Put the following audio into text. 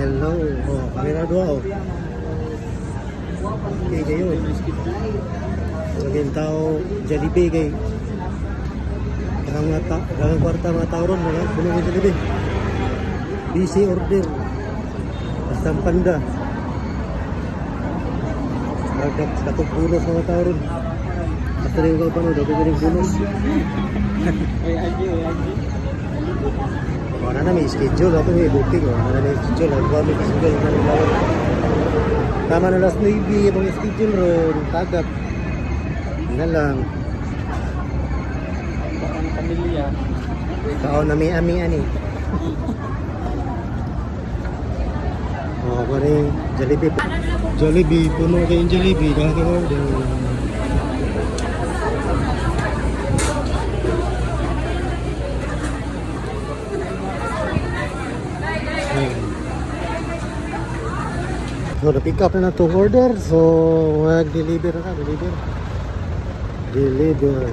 Hello. Oh, kami na duha oh. Okay kayo. Laging tao Jollibee kay daghang mga ta daghang kwarta mga tao ron, mga puno ng Jollibee. Busy order. Basta ang panda. Parang dakong bonus mga tao ron. Basta rin yung pano, dakong rin bonus. Ay, Angie, ay, Angie. Wala na may schedule ako, may booking. Wala na may schedule. Ang may schedule na rin lawon. Tama na last 9 ang schedule ron. Tagap. Yun na lang. Baka ng pamilya. Kao na may ami ani. Oh, kani Jollibee. Jollibee, puno kay Jollibee, dahil kay order. Ayan. So, na-pick up na itong order. So, mag-deliver na ka, deliver. Deliver.